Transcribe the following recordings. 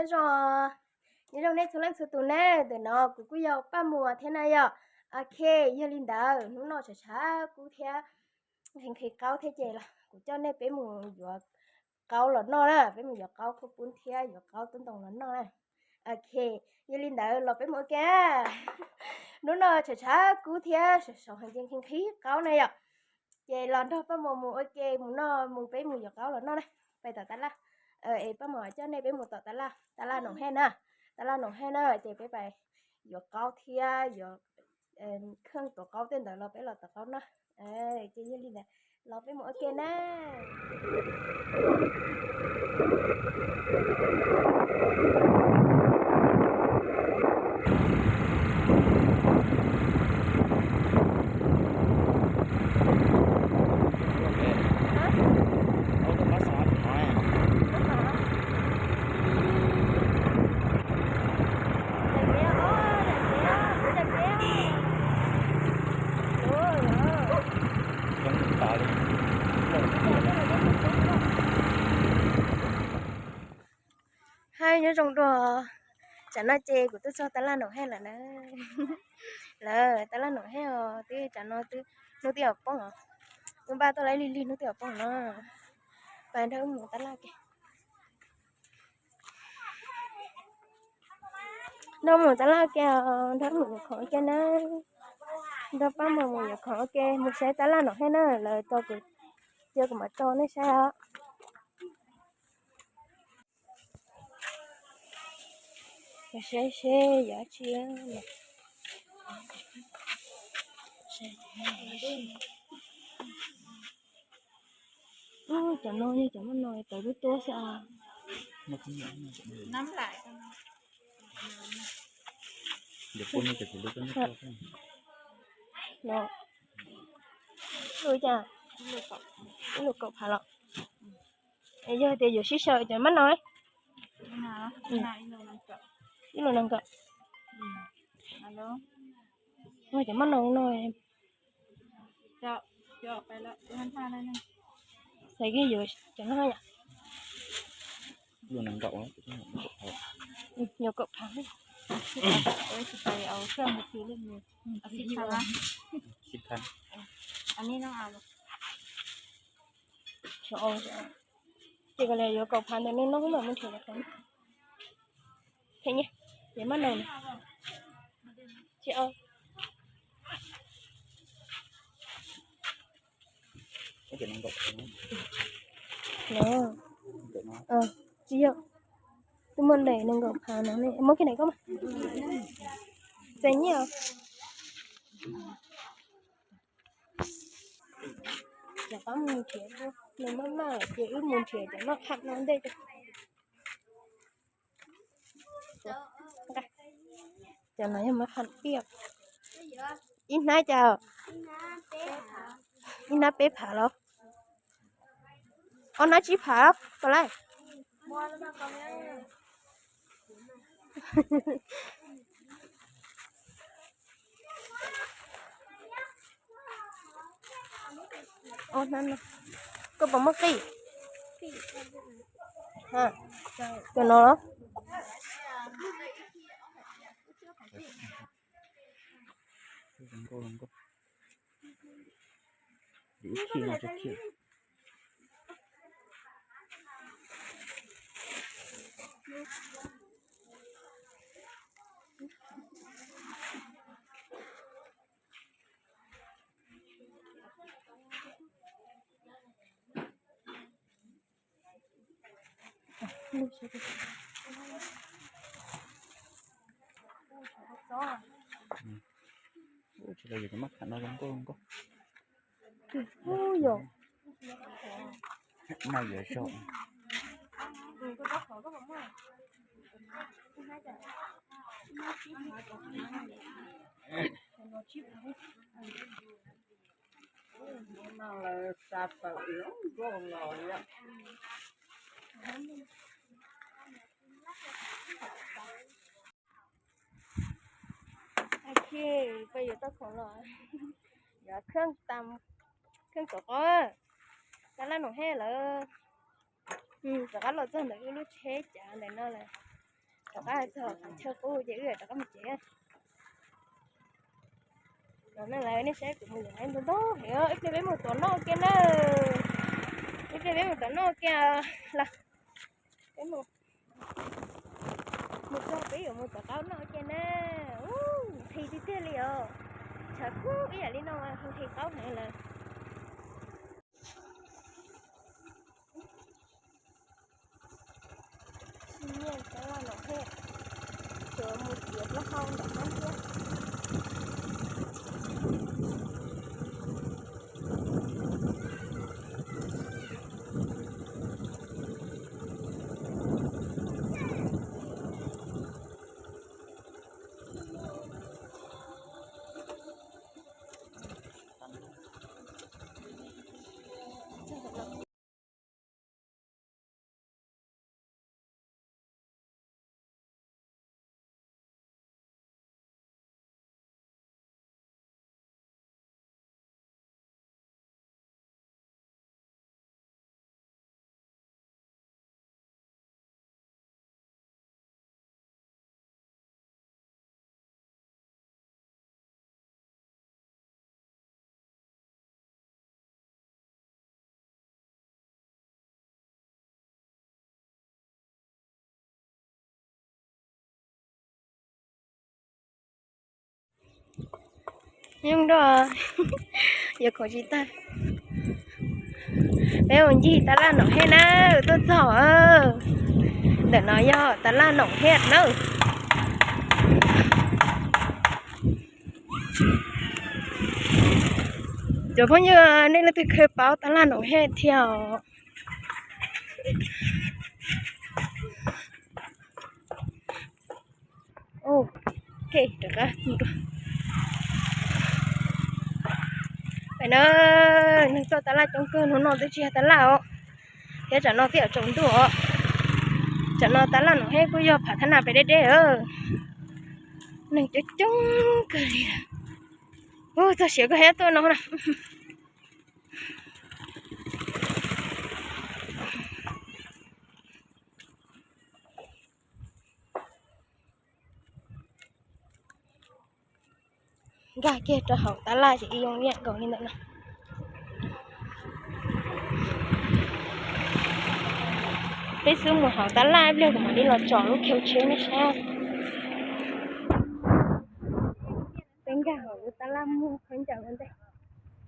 Nyob zoo, nyob zoo nej txhua leej txhua tus ne, ntawm no kuv kuj yog Paj Muas thiab na yom. Ok, yog li ntawd hnub no tshav tshav kub thiab nqhis nqhis qaub thiab ces los kuv coj nej peb mus yuav qaub los noj na, peb mus yuav qaub khuab pub thiab yuav qaub tub ntoo los noj na. Ok, yog li ntawd los peb mus ua ke. Hnub no tshav tshav kub thiab sov sov heev ces nqhis nqhis qaub na yom. Ces los nrog Paj Muas mus ua ke mus noj, mus peb mus yuav qaub los noj na. Pais tom tab laj, es Paj Muas coj nej peb mus tom tab laj, tab laj Noom Hej na. Tab laj Noom Hej na ces peb pais yuav qaub thiab yuav kheej tuav qaub tej ntawd los peb los tuav qaub noj. Ces yog li ntawd los peb mus ua ke na. Hais nyob zoo dua, tsam no ces kuv twb txog tab laj Noom Hej lawm na. Lawm tab laj Noom Hej os, twb tsam no twb hnub twb yuav poob os. Twb npaj tuaj lawm lig lig hnub twb yuav poob no. Pais nrog wb mus tab laj ke. Nrog mus tab laj ke os, nrog mus yuav khoom ua ke na. Nrog Paj Muas mus yuav khoom ua ke, mus saib tab laj Noom Hej na, lawv tau kuv cia kuv mam tso nej saib os. Saib seb yog dab tsi. Ub, cov no yog cov muaj no tawv tuab tuab xwb os. No, ib lus cas? Ib lus kaum phav los? Es yog tias yuav sib xyaw cov mab no, ib lus nees nkaum. Cov mab no no, xav yuav cov no yom. Yuav kaum phav. Ces kom yuav kaum phav ntawm no no mam mus nrhiav cov phem nyiaj, ces mab no. Tsis o. No, tsis yog, twb muaj nees nkaum phav no ne, muab kiag nees koj mas. Txais nyiaj os. Ces pab mus nrhiav, nws maj maj lawm ces wb mus nrhiav cov noj qham no ntej. Cov no yog mab qham tiaj. Ib hnab cas? Ib hnab peb phav los? Ob hnab tsib phav los? Kom lawm. Ob hnab no. Koj puas muaj qij? Cov no los? Ub, tsis los yuav cov mab kham no zoo nkauj zoo nkauj. Ub yog. Maj yuav zoo. Ok, peb yuav tau khoom los, yuav kheej tam, kheej tuav qaub, tab laj Noom Hej lawm. Rov qab los txog ntawm wb lub tsheb cav ntawm no lawm. Rov qab txog qhov chaw qub ces wb rov qab mus tsev. Los nej saib kuv mus yuav ntau ntau heev, ib pliag peb mus tom noj kiag na. Ib pliag peb mus tom noj kiag los. Peb mus, mus txog peb yuav mus tom qaub noj kiag na. Ub, nqhis tiag tiag li os. Tshav kub ib yam li no nqhis qaub heev lawm. Tab laj Noom Hej, tsuas mus txiav plaub hau ntawm qab thiab. Nyob rau, yuav khoom tsis tag, peb mus ncig tab laj Noom Hej na, tuaj txog. Ntawm no yog tab laj Noom Hej na. Cov phooj ywg, nej leej twg kheev paub tab laj Noom Hej thiab os? Ok, rov qab mus dua. Pem no neeg tuaj tab laj coob kawg, hnub no twb tsis yog tab laj os, thiab tsam no twb yuav tsaus ntuj os. Tsam no tab laj Noom Hej kuj yog phav thab nas pem deb deb, neeg coob coob kawg li. Ub, txog siav kawg, hais tuaj no na. Nkag kiag rau hauv tab laj ces ib yoo ib yam nkaus li ntawm no. Peb xub mus hauv tab laj ib pliag kuv mam li los tsom lub khau tsheb nej saib. Peb nkag hauv lub tab laj muag khaub ncaws ua ntej,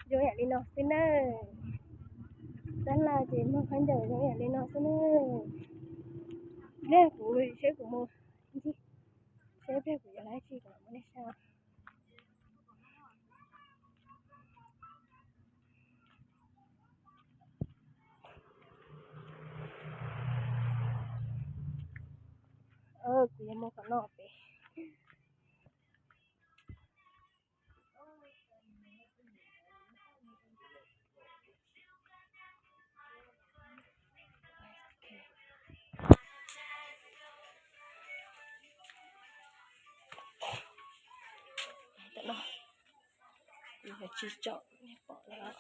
zoo yam li no xwb na. Tab laj ces muag khaub ncaws zoo yam li no xwb na. Ib pliag kuv seb kuv mus ncig, seb ib pliag kuv yuav lawv tsi kuv mam muab nej saib. Kuv yuav mus qhov no pem. Tam no kuv yuav tsis tsom nej pom lawm.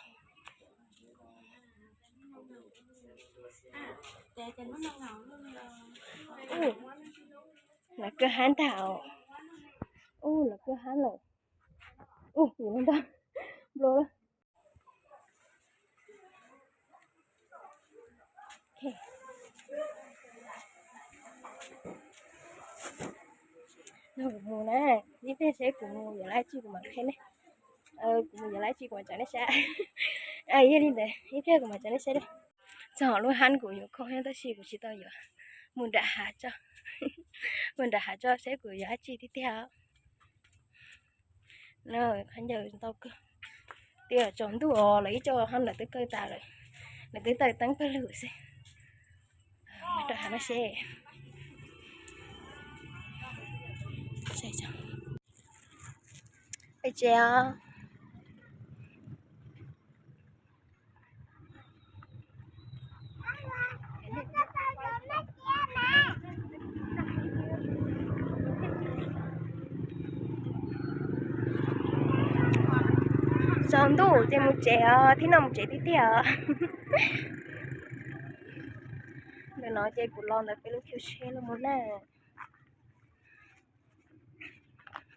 Ub, lawv kawg hab ntag os. Ub, lawv kawg hab lawm. Ub, yus no ntag, nplo lawm. Kuv mus na, ib pliag seb kuv mus yuav lawv tsi kuv mam qhia nej. Kuv mus yuav lawv tsi kuv mam tsom nej saib. Yog li ntawd ib pliag kuv mam tsom nej saib. Txog lub hab kuv yuav khoom thiab tab sis kuv tsis tau yuav. Mus nram hav tso, mus nram hav tso seb kuv yuav dab tsi tiag tiag. No, khaub ncaws ntau kawg. Twb tsaus ntuj os, lawv ib co hab lawv twb kaw tas lawm, lawv twb taws teeb pawg lug xwb. Rau hav no seb. Peb tsev os. Tsaus ntuj ces mus tsev os, thib no mus tsev tiag tiag os. Ntawm no ces kuv los ntawm peb lub chaw tsheb los mus na.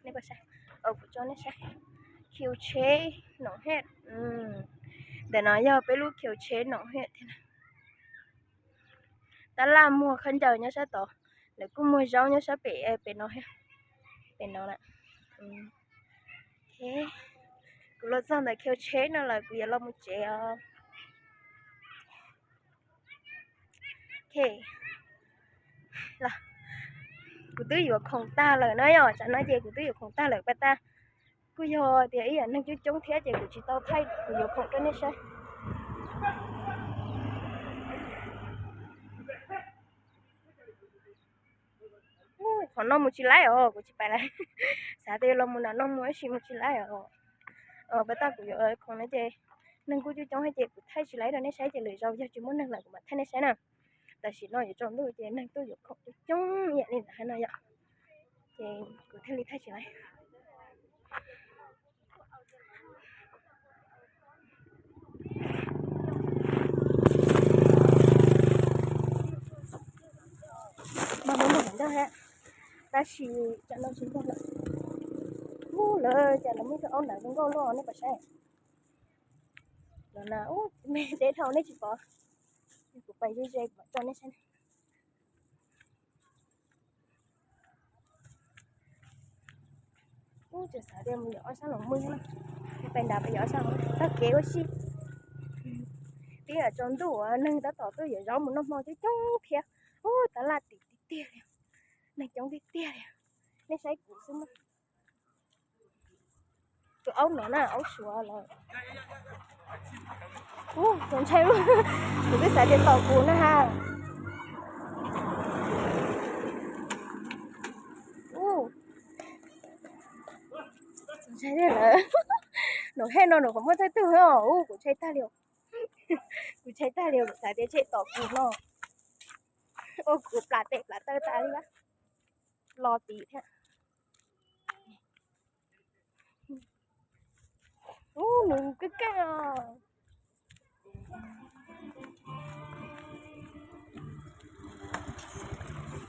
Nej puas saib? Kuv tso nej saib. Khiu tsheb Noom Hej. Ntawm no yog peb lub khiu tsheb Noom Hej thiab na. Tab laj muag khaub ncaws nyob sab tod, lawv kuj muag zaub nyob sab pem, pem no, pem no na. Kuv los txog ntawm khiu tsheb no lawm, kuv yuav los mus tsev os. Kuv twb yuav khoom tag lawm na yom, tsam no ces kuv twb yuav khoom tag lawm pas tag. Kuj yog tias ib yam neeg coob coob thiab ces kuv tsis tau thaij kuv yuav khoom rau nej saib. Qhov no mus tsis laib os, kuv tsis pais lawm. Xav tias yuav los mus nram no mus tab sis mus tsis laib os. Pas tag kuv yuav khoom no ces neeg kuj coob coob thiab ces kuv thaij tsis laib rau nej saib ces lwm zaus yog tsis muaj neeg lawm kuv mam thaij nej saib na. Tam sim no yuav tsaus ntuj ces neeg tuaj yuav khoom coob coob ib yam li ntawm hauv no yom, ces kuv thiaj li thaij tsis laib. Mas muaj muaj ntau hab, tab sis tsam no tsis muaj lawm. Ub, lawv cas lawv muaj ib tug aub ntawd zoo nkauj luaj nej puas saib. Los na, ub, me deb dhau nej tsis pom. Kuv pais ze ze kuv mam tso nej saib. Ub, tseem xav tias mus yos ob sab los muag na. Pais nrad pais yos ob sab, taug kev ua si. Twb yog tsaus ntuj uas neeg tab tom tuaj yuav zaub mus noj hmo coob coob thiab. Ub, tab laj tim tiag tiag li, neeg coob tiag tiag li. Nej saib kuv xwb na. Tus aub no na, aub suav lawm. Ub, txaus ntshai, kuv twb xav tias tom kuv na ha. Ub, txaus ntshai tiag lawm. Noom Hej no nws qhov muag txaij tug os, ub, kuv ntshai tag li. Kuv ntshai tag li, kuv xav tias tshem tom kuv no. Ua kuv plam tes plam taw tas li, los tim thiab. Ub, nws kawg kawg os.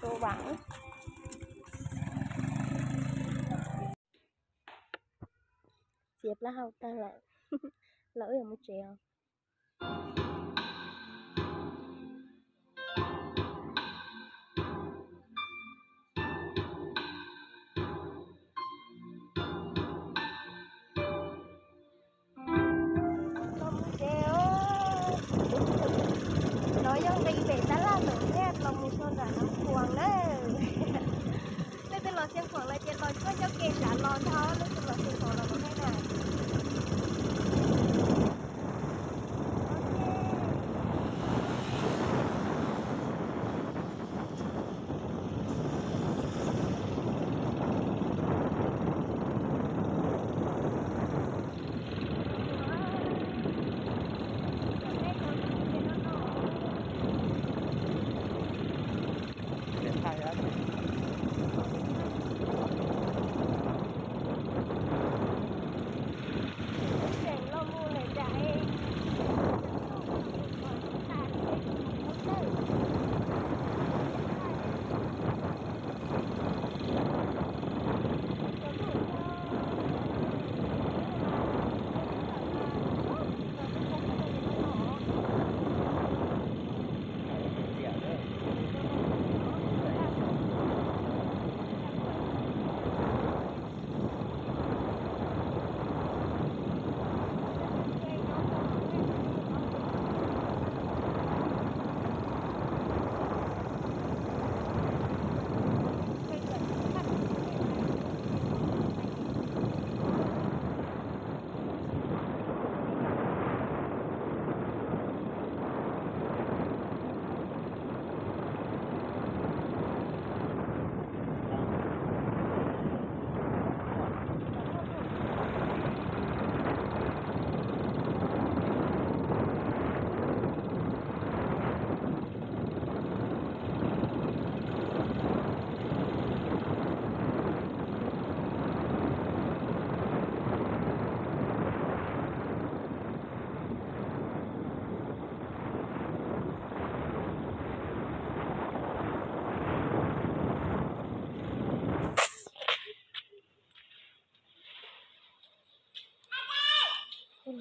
Tus vam txiav plaub hau tag lawm, los wb yuav mus tsev os. Los mus tsev os. No yog nqis pem tab laj Noom Hej los mus txog nram Nab Khuas lawm. Leej twg los Xeev Khuam lawm ces los txoj cauv ke sam los ntag, leej twg los Xeev Khuam los Noom Hej na. No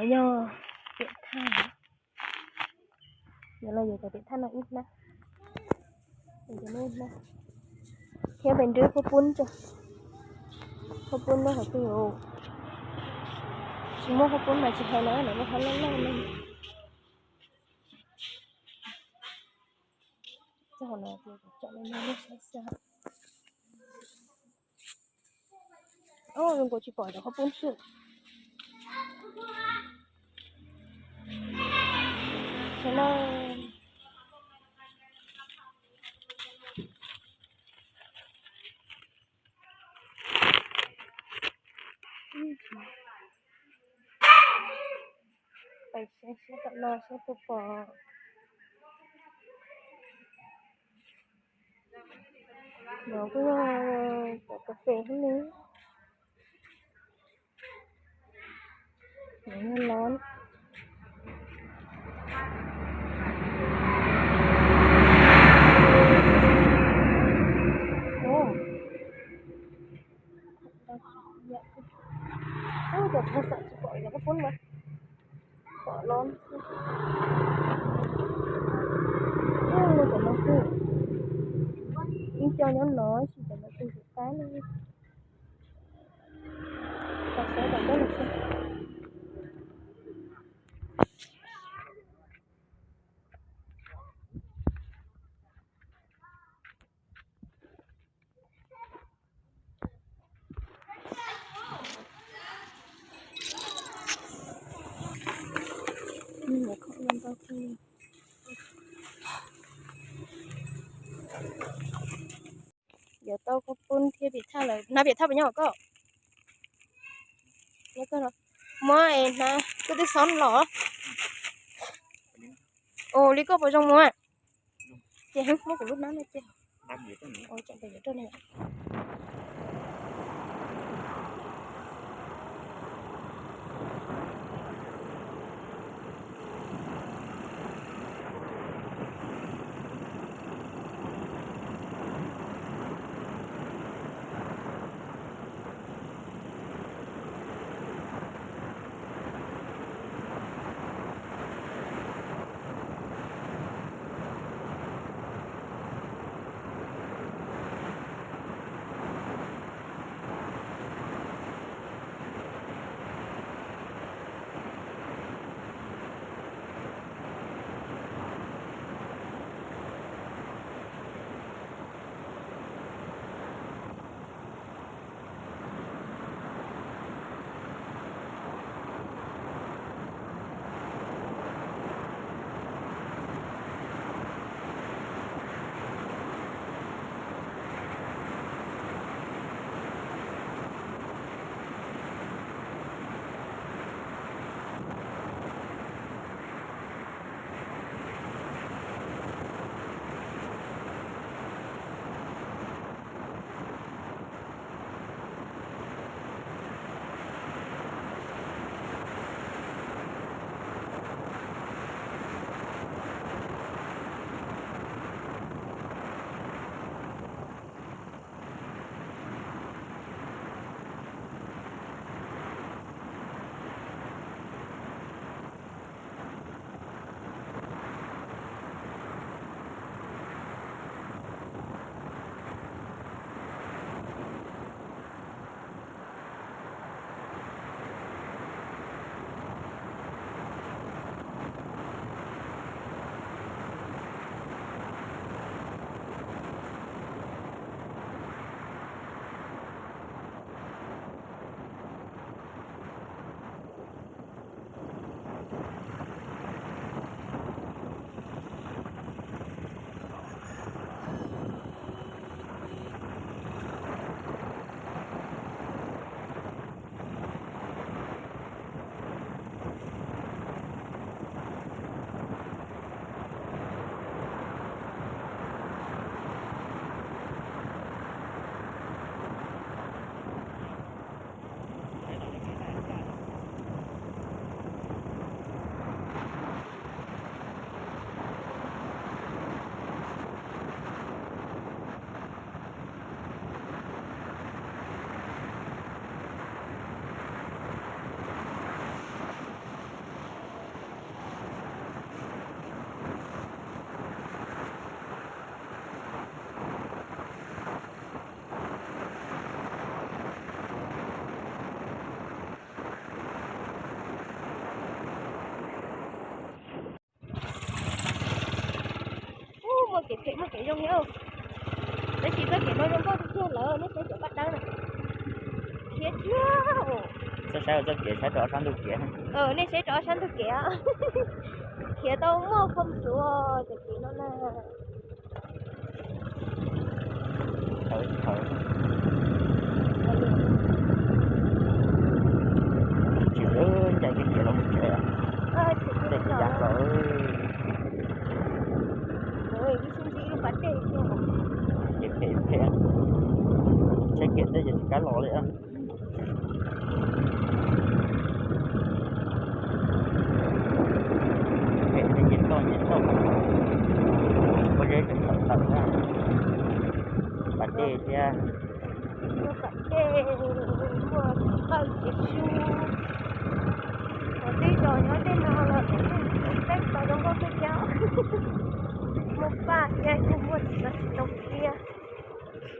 yog tiam thaj, yog los yuav cov tiam thaj no ib hnab, thiab pes nrwb phab pub, phab pub noj qhov twg, tsis muaj phab pub mas tsis hais na, lawv muaj phab loj loj no. Txog qhov no ces kuv tsom no nej saib xwb. Zoo nkaus tsis pom cov phab pub xwb. Pais saib saib tom no saib puas pom. No kuj yog cov kas fes thiab ne. No yog los, cov phab xam tsis pom cov phab pub mas pom los xwb. Cov no xwb, ib co nyob no tab sis cov no twb ntxim qab ne. Tau saib tom ntej no xwb. Yuav tau koj pub thiab piam thaj lawm, hnav piam thaj puas nyob hauv koj? Nyob koj no, muab es hnav koj twb xob los. Ua li koj puas zoo mus? Ces muab kuv lub hnab no ces. Zoo, tab sis txoj kev no zoo nkauj tiag tiag lawm, nej saib cov paj dawb na. Khiav thiab. Txhob saib txoj kev, saib rau ob sab ntug kev. Nej saib rau ob sab ntug kev. Khiav tau muaj khoom xwb cov kev no na. Thawv thawv. Tsis ncaim kev khiav los mus tsev. Ncaim kev yas los. Ces phem phem, tsheb kiag tej ces tsis kam los li. Phem tej ces toj ces toj, pob zeb tseem tawm tawm na. Pas dej thiab. Pas dej, muaj qawj kev su. Qhov tej zos nyob tej no los peb tau zoo nkauj tiag tiag. Muaj paj thiab, muaj txiv ntoo thiab.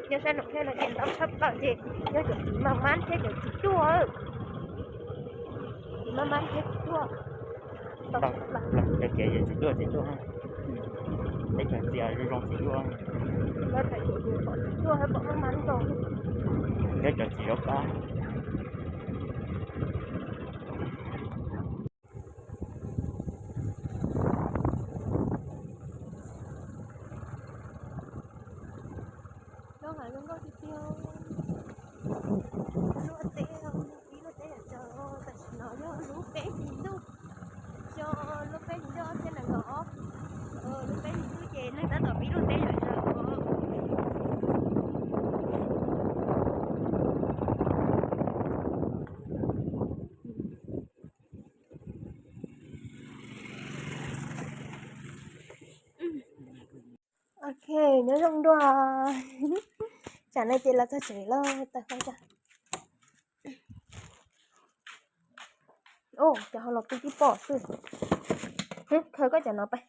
Nyob sab nraum thiab no ces ntau tshaj plaws ces yog cov txiv maj mab thiab cov txiv duaj. Txiv maj mab thiab txiv duaj. Ntau tshaj plaws. Cov kev yog txiv duaj txiv duaj. Teb chaws txias zoo zoo txiv duaj. Txiv duaj thiab pom maj mab ntau. Thiab cov txiv zaub qab. Lub hav zoo nkauj tiag tiag. Luaj teb, ib luaj teb yam tsawg, tam sim no yog lub peb hlis ntuj. Xyoo lub peb hlis ntuj ob txhiab nees nkaum ob, lub peb hlis ntuj ces neeg tab tom pib luaj teb yam tsawg. Ok, nyob zoo dua. Tsam no ces los txog tsev lawm, tawm hauv tso. Cov hauv los pw tib pom xwb. Khaws koj cov no pais.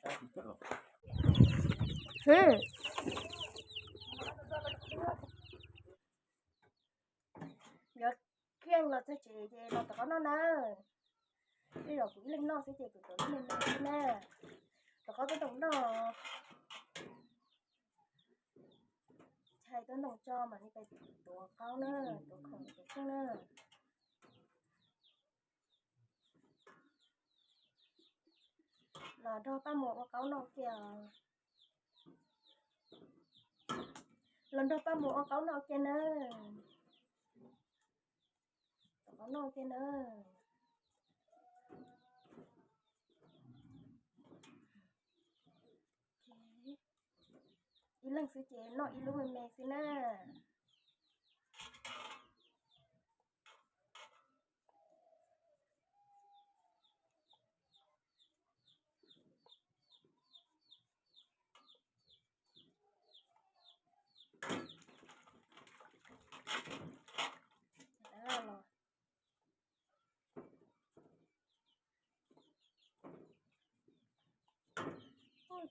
Yuav khiav los txog tsev ces los rov qab noj na. Tej zaum kuv ib leeg noj xwb ces kuv tuav lub me me xwb na. Rov qab tuaj noj. Tshais tuaj ntoo tso mam li pais tuav qaub na, tuav khoom tuav kheej na. Los nrog Paj Muas ua qaub noj kiag. Los nrog Paj Muas ua qaub noj kiag na. Ua qaub noj kiag na. Ib leeg xwb ces noj ib lub me me xwb na.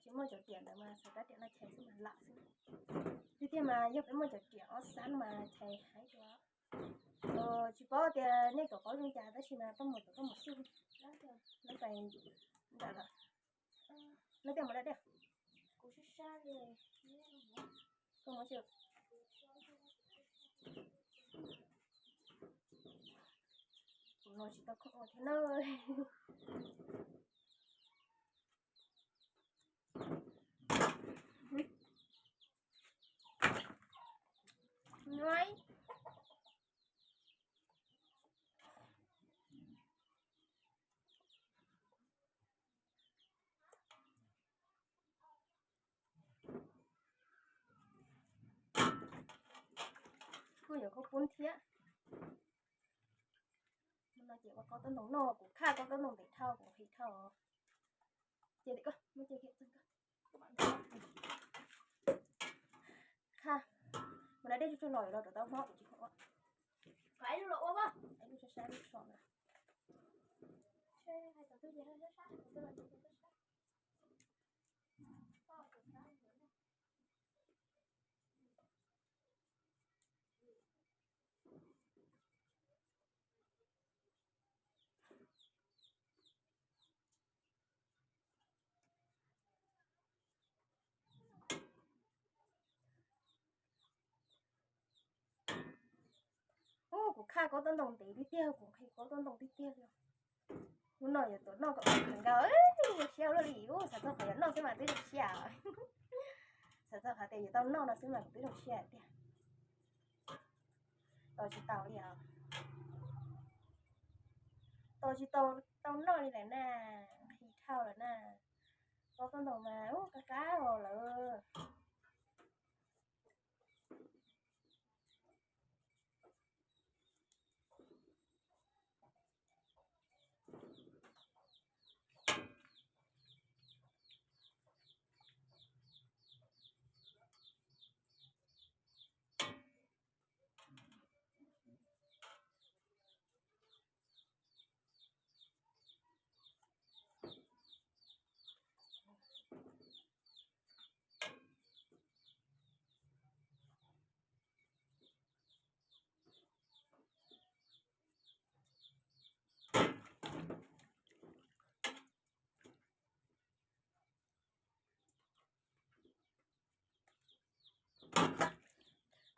Tsis muaj cov riam ntawd mas xav rab riam no chais xwb mas lam xwb. Tiag tiag mas yog peb muaj cov riam ob xab no mas chais heev dua. Tsis paub tias nej tuav qaub zoo cas tab sis mas Paj Muas tuav Paj Muas xwb. Lawv pais nram lawm. Leej twg mus da dej? Kuv no tsis tau khoom ua thiab na. Kuj yuav khaub poob thiab. No ces ua qaub taub ntoo noj, kuv khaj qaub taub ntoo ntev dhau, kuv qhis dhau. Ces koj muab cia kiag. Khaj, mus da dej tsuag tsuag los rau tau hmo kuv tsis khoom ua. Ib lub sab sab lub so na. Kuv khaj kaub tub ntoo ntev tiag tiag, kuv nqhis kaub tub ntoo tiag tiag li. Hnub no yuav tuaj noj kom khaws nkaus, zoo siab luaj li. Xav txog qhov yuav noj xwb mas twb zoo siab. Xav txog qhov tias yuav tau noj no xwb mas kuv twb zoo siab tiag. Tos tsis tau li os. Tos tsis tau, tau noj li lawm na. Nqhis dhau lawm na. Kaub tub ntoo mas ub qab qab los lawm.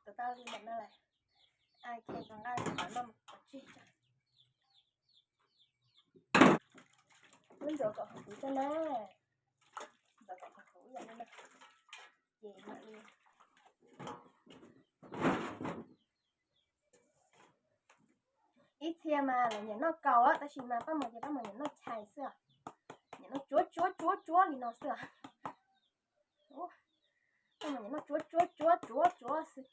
Tus tau li ntawm no lawm. Ai, khe rov nqa qhov no mus pov tseg tso. Wb ntxuav kom huv huv tso na. Ntxuav kom huv huv ib yam li no. Ces mam li Ib txhia mas lawv nyiam noj kaus tab sis mas Paj Mos ces Paj Mos nyiam noj chais xwb, nyiam noj tsuav tsuav tsuav tsuav li no xwb. Paj Mos nyiam noj tsuav tsuav tsuav tsuav tsuav xwb.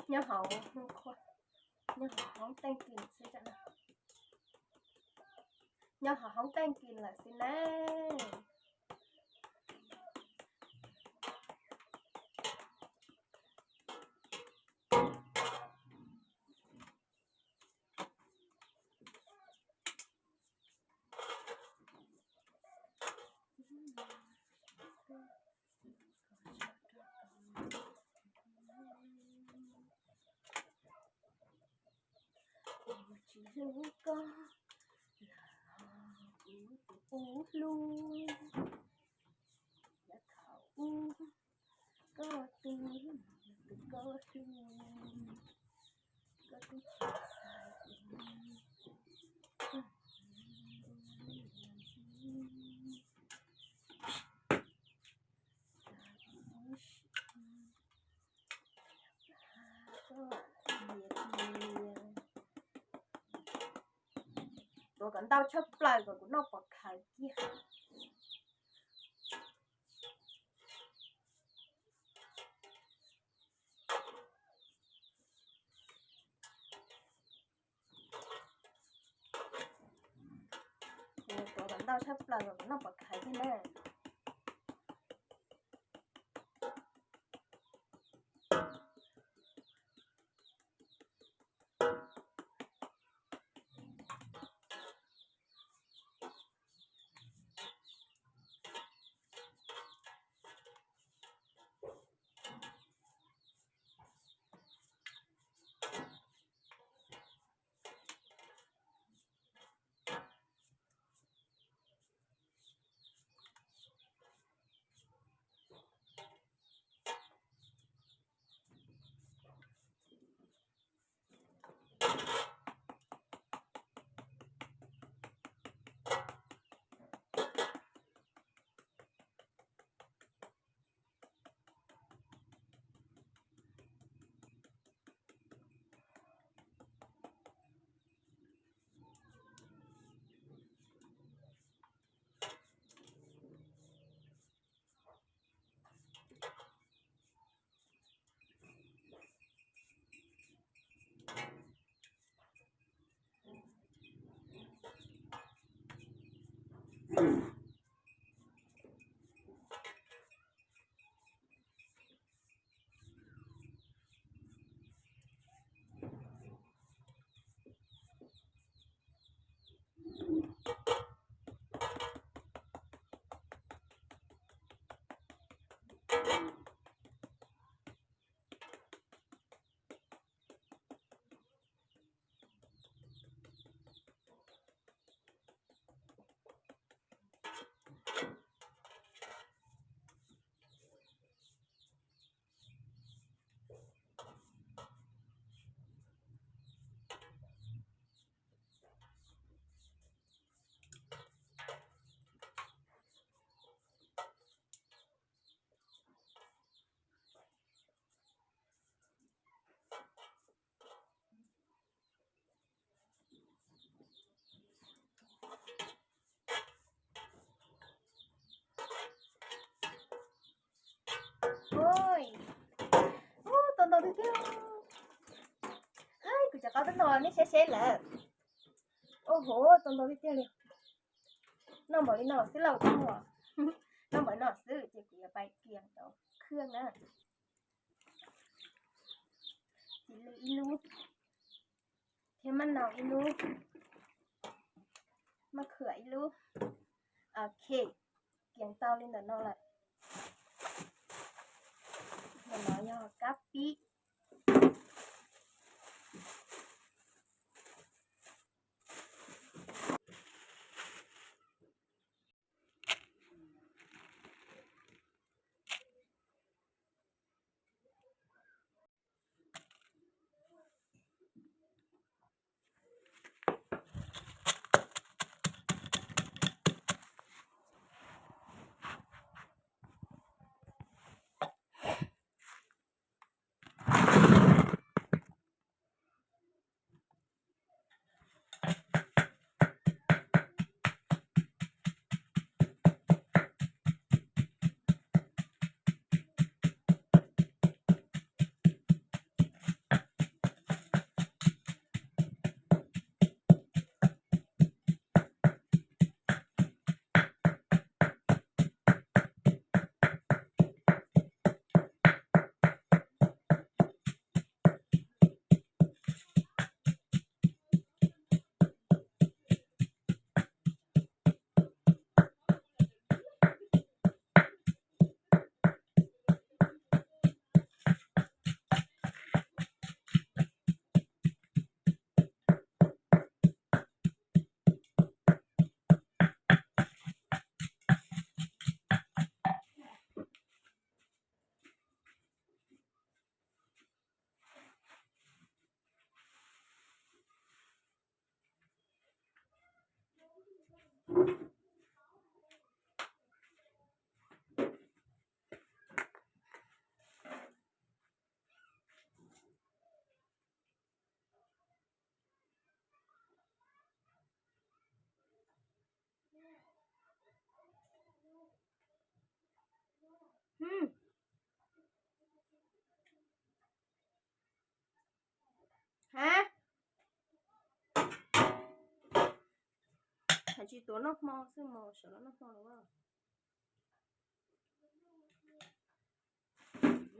Nyob hauv, nyob hauv hoob teej kis xwb, nyob hauv hoob teej kis lawm xwb na. Tsis hlub koj los kuv tus hlub, yav thaum ub koj twb yog tus koj hlub, koj twb tsis xav kuv. Tuav kom ntau tshaj plaws kom kuv noj pov khawv kiag. Kuv tuav kom ntau tshaj plaws kom noj pov khawv kiag na. Cov qaub tib no nej saib seb lawm. Ua hov tau ntau tiag tiag li. Noj npaum li no xwb lauj, noj npaum li no xwb ces kuv yuav pais kiag tau khwj na. Txiv lws ib lub, thiab maj nau ib lub, maj khwm ib lub. Ok, kiag tau li ntawm no lawm. Ntawm no yog kab pib. Ha, tsis tuav noj hmo xwb mos, sawv los noj hmo los.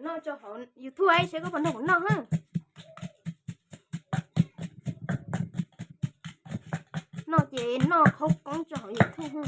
Noj tso hauv YouTube seb koj puas nrog kuv noj. Noj ces noj khaub koob tso hauv YouTube.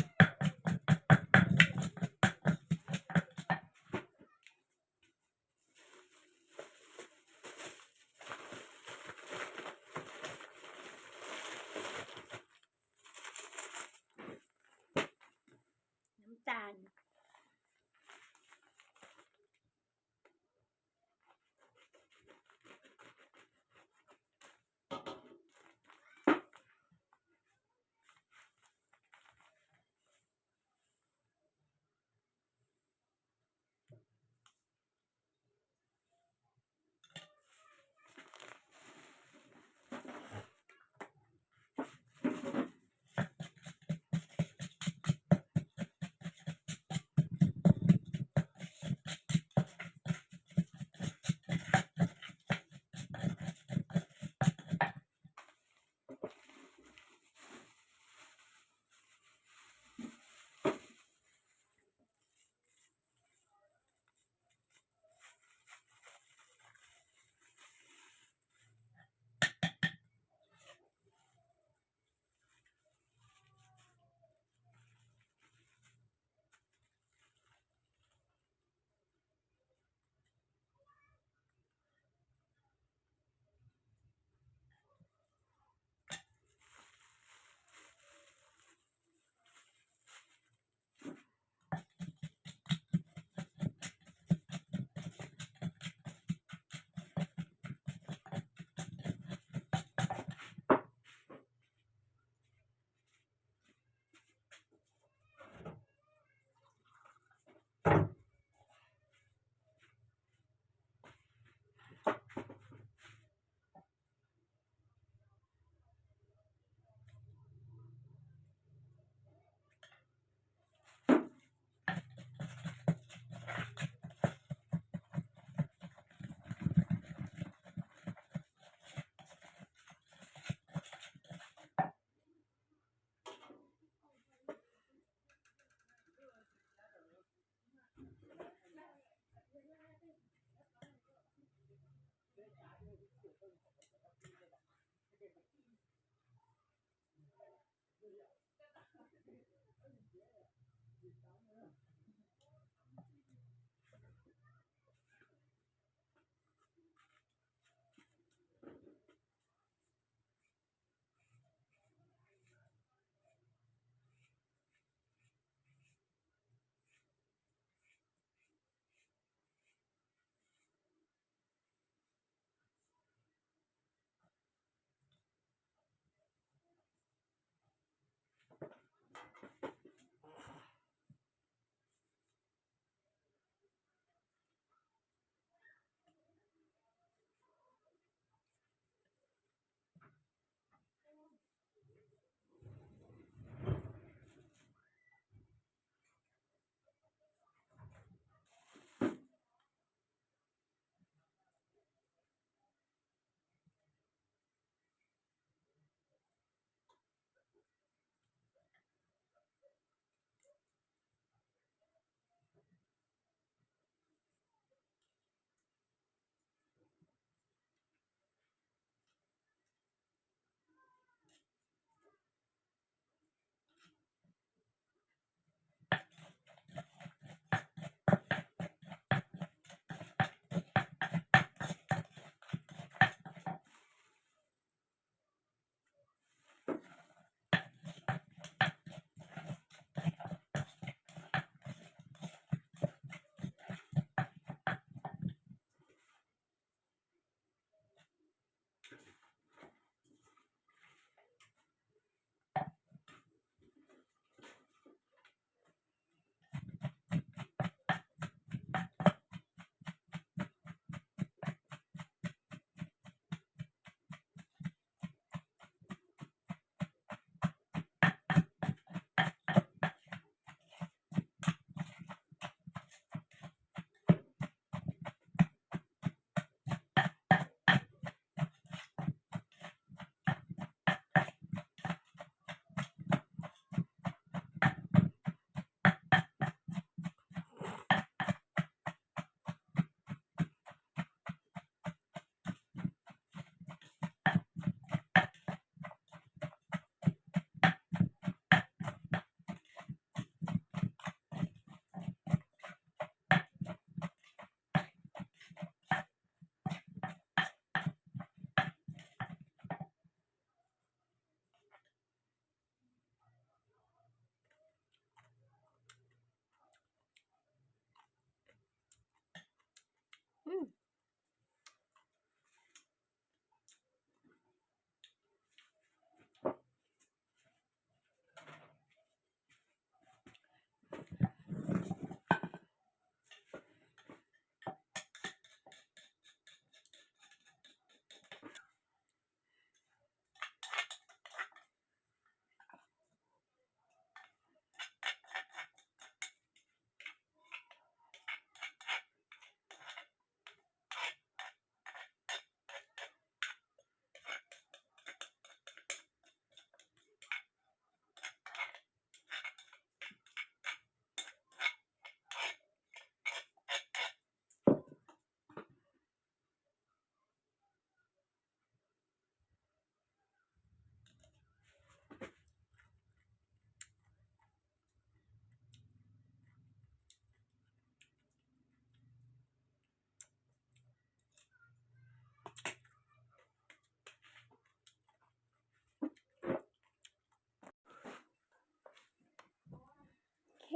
Ok,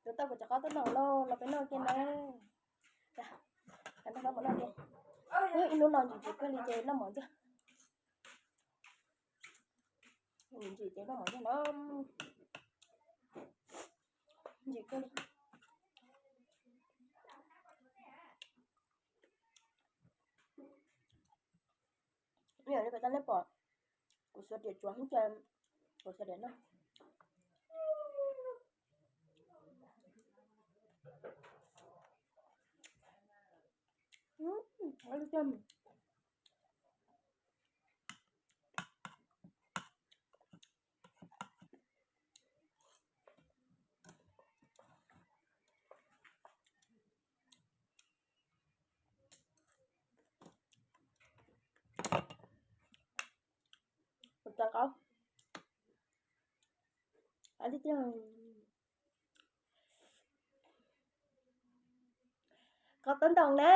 tus tau kuv cov qaub tub no lauj, los peb noj ke na. Ib hnub no ntsim ntsim kawg li ces noj mov ntxiag. Ntsim ces noj mov ntxiag na. Ntsim kawg li. Ib yam li peb tau nej pom, kuv xuas diam tsuav heev ces kuv xuas diam noj. Cov qaub, qaub tiag tiag. Qos taub ntoos na.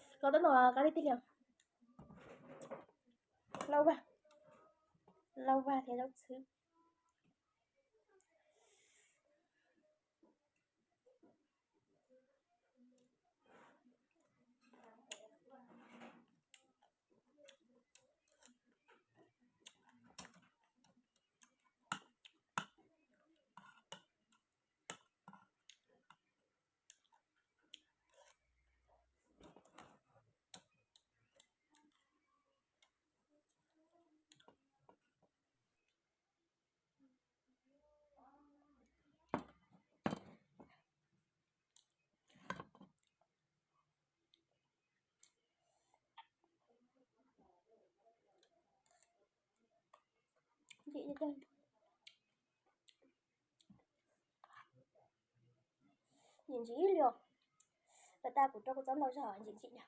Qos taub ntoos qab li tij lias. Lauj vag, lauj vag thiab zaub txhwb. Ntsim ntsim li os. Pas tas kuv rau kuv txob ntau zog ntsim ntsim li.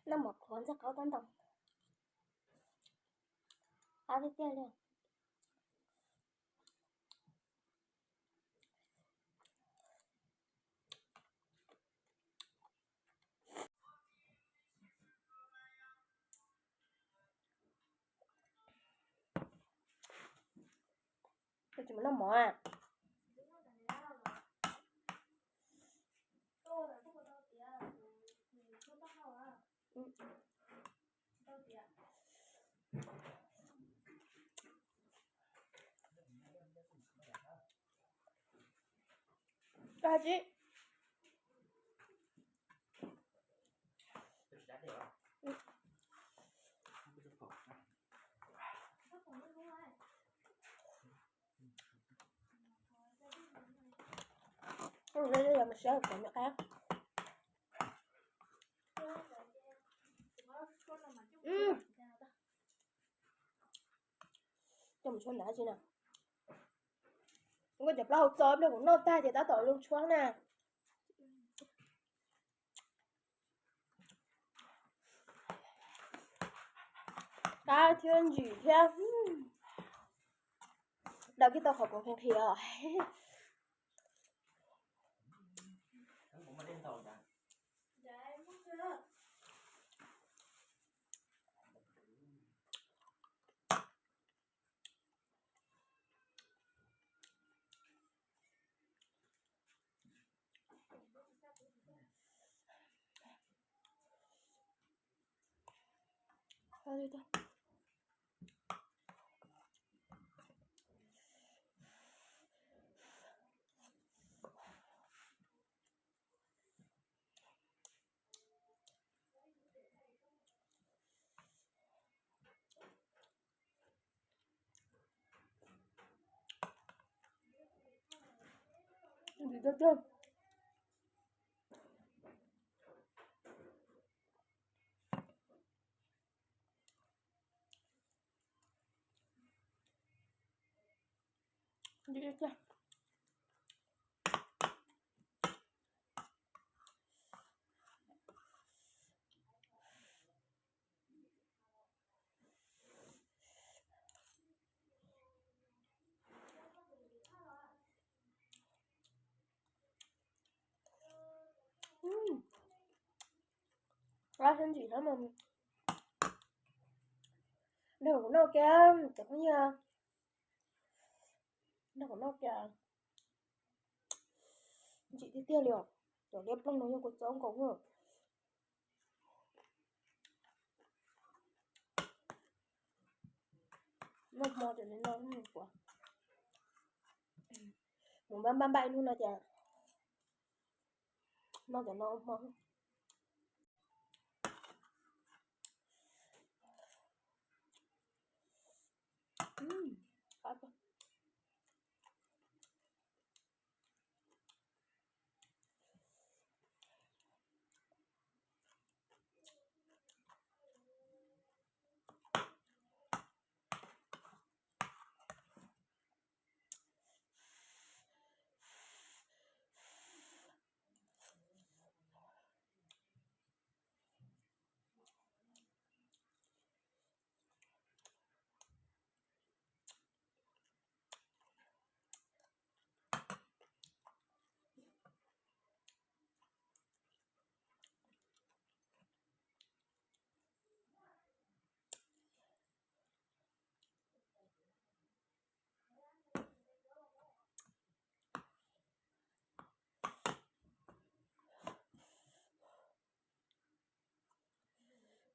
Noj mov qhuav ntxuag qaub taub ntoos, qab tiag tiag li. Koj tsis mus noj mov a? Koj tsis Saib cov me qab. Coj mus tshuab nrad tsi na. Ua cov plaub hau txob pliag kuv noj tag ces tab tom zoo tshuab na. Qab thiab ntsim thiab. Daws kiag tau qhov kuv nqhis nqhis os. Qab thiab ntsim thiab mas. Nrog kuv noj kiag cov phooj ywg. Nrog kuv noj kiag. Ntsim tiag tiag li os. Cov liab ploog no yog kua txob nkaus na. Noj hmo ces li no mus npaj npaj ib hnub no ces noj cov no hmo.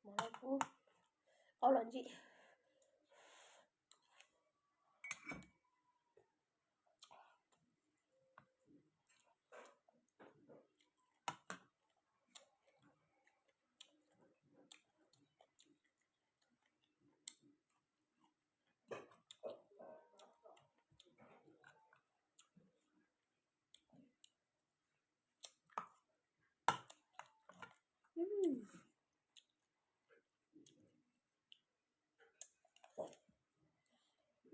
Mov no kuj qaub los ntsim.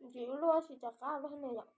Ntsim ua luaj tsis rov qab luaj ne yom.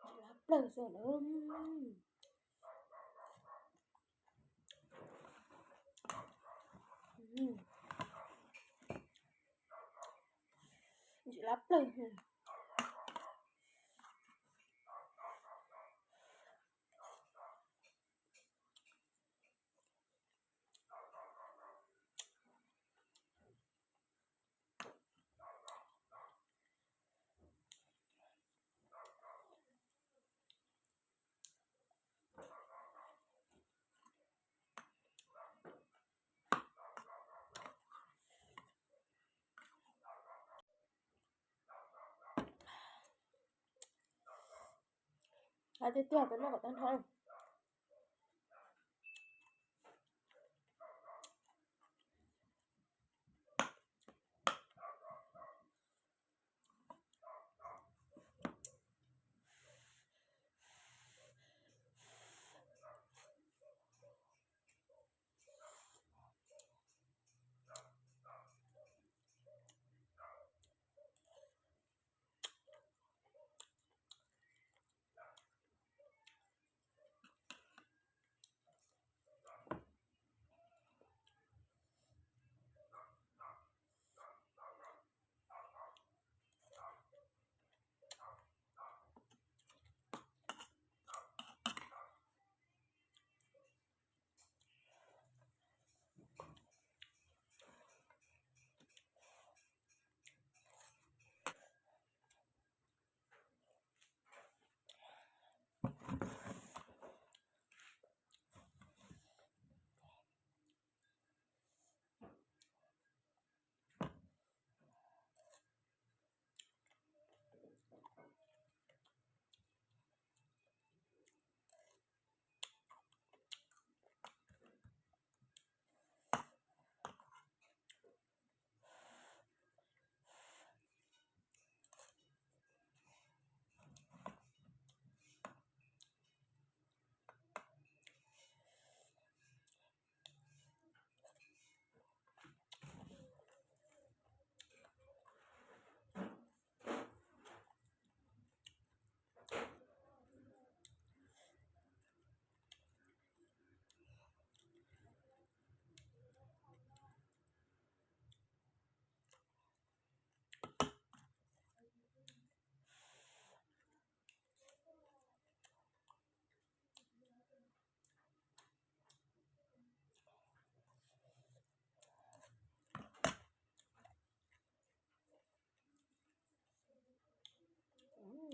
Ntsim lab plawg xwb na. Ntsim lab plawg. Qab tiag tiag, peb noj kom tag nrho.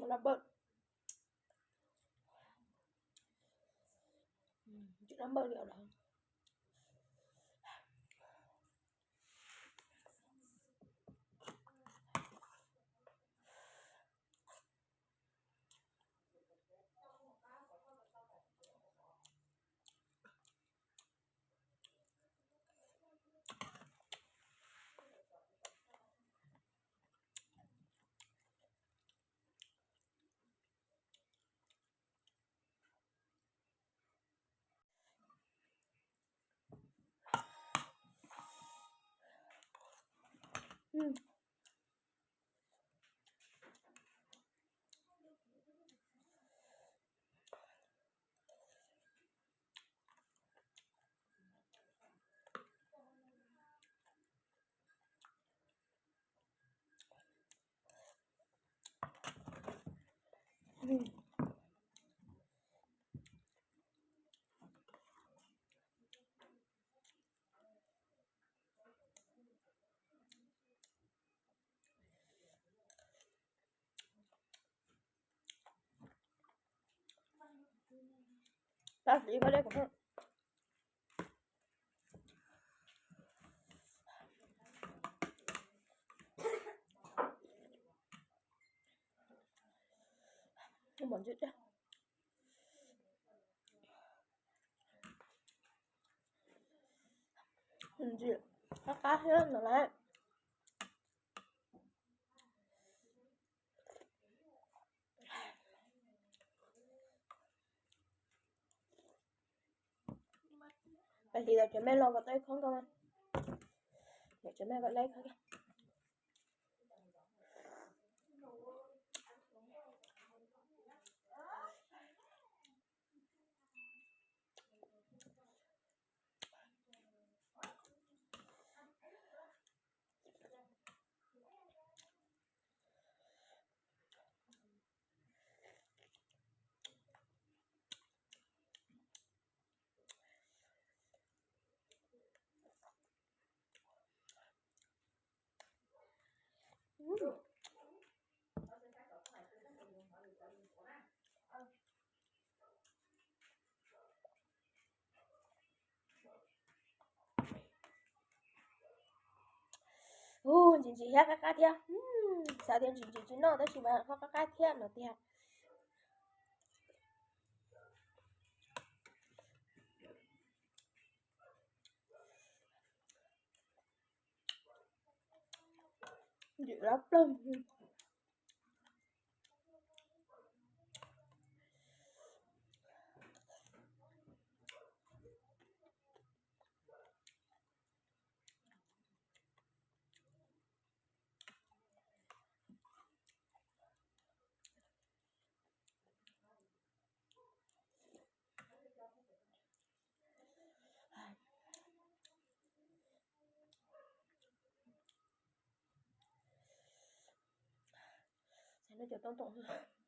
Lab npawj. Tsis lab npawj li os. Tab sis ib pab dej kuv mos ntsis thiab. Ntsis qab qab thiab no lawm. Tam sim yog cov me los kom tau ib khob nkaus, yog cov me kom tau ib khob. Ub, ntsim ntsim thiab qab qab thiab. Xav tias ntsim ntsim tsis noj tab sis mas ho qab qab thiab no tiag. Lab plaub. Xav noj cov tooj toom xwb.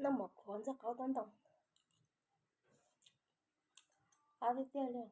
Noj mov qhuav ntxuag qaub tob ntoo, qab tiag tiag li.